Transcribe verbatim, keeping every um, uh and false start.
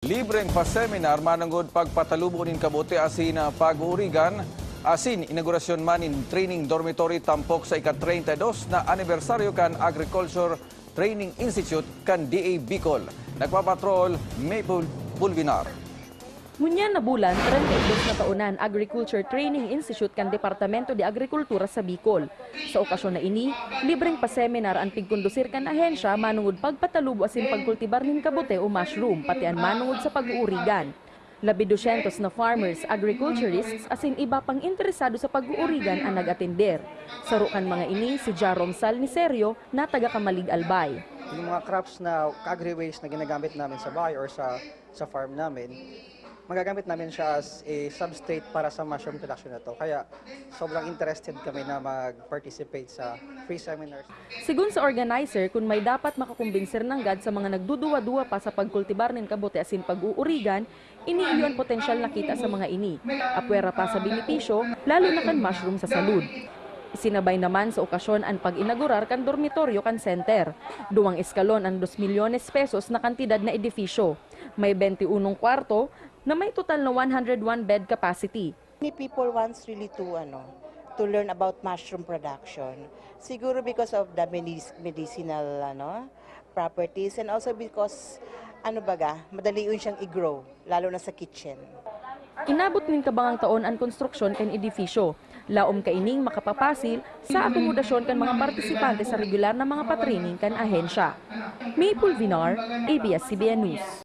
Libreng pa-seminar manongod pagpatalubo nin kabote asin pag-uurigan, asin inaugurasyon man nin training dormitory tampok sa ika-treinta y dos na anibersaryo kan Agriculture Training Institute kan D A Bicol. Nagpapatrol, Maple Bulvinar. Ngunyan na bulan, treinta y dos na taon na an Agriculture Training Institute kan Departamento de Agrikultura sa Bicol. Sa okasyon na ini, libreng pa-seminar an pigkondusir kan ahensya manongod pagpatalubo asin pagkultibar nin kabote o mushroom, pati an manongod sa pag-uurigan. Labi dosyentos na farmers, agriculturists, asin iba pang interesado sa pag-uurigan an nag-atender. Saro kan mga ini, si Jaromsal Niserio, na taga Camalig, Albay. Yung mga crops na agri-waste na ginagamit namin sa bahay or sa, sa farm namin, magagamit namin siya as a substrate para sa mushroom production na to. Kaya sobrang interested kami na mag-participate sa free seminars. Sigon sa organizer, kun may dapat makakumbinsir nanggad sa mga nagduduwa-duwa pa sa pagkultibar nin kabote asin pag-uurigan, ini iyo an potensyal na kita sa mga ini. Apwera pa sa benepisyo, lalo na kan mushroom sa salud. Isinabay naman sa okasyon an pag-inagurar kan dormitoryo kan center. Duwang eskalon an dos milyones pesos na kantidad na edifisyo. May bente unong kwarto na may total na one hundred one bed capacity. Many people wants really to, ano, to learn about mushroom production. Siguro because of the medis-, medicinal, ano, properties, and also because, ano baga, madali yun siyang i-grow, lalo na sa kitchen. Inabot nin kabangang taon an konstruksyon kan edifisyo. Laom kaining makapapasil sa akomodasyon kan mga partisipante sa regular na mga patraining kan ahensya. Maple Vinar, A B S C B N News.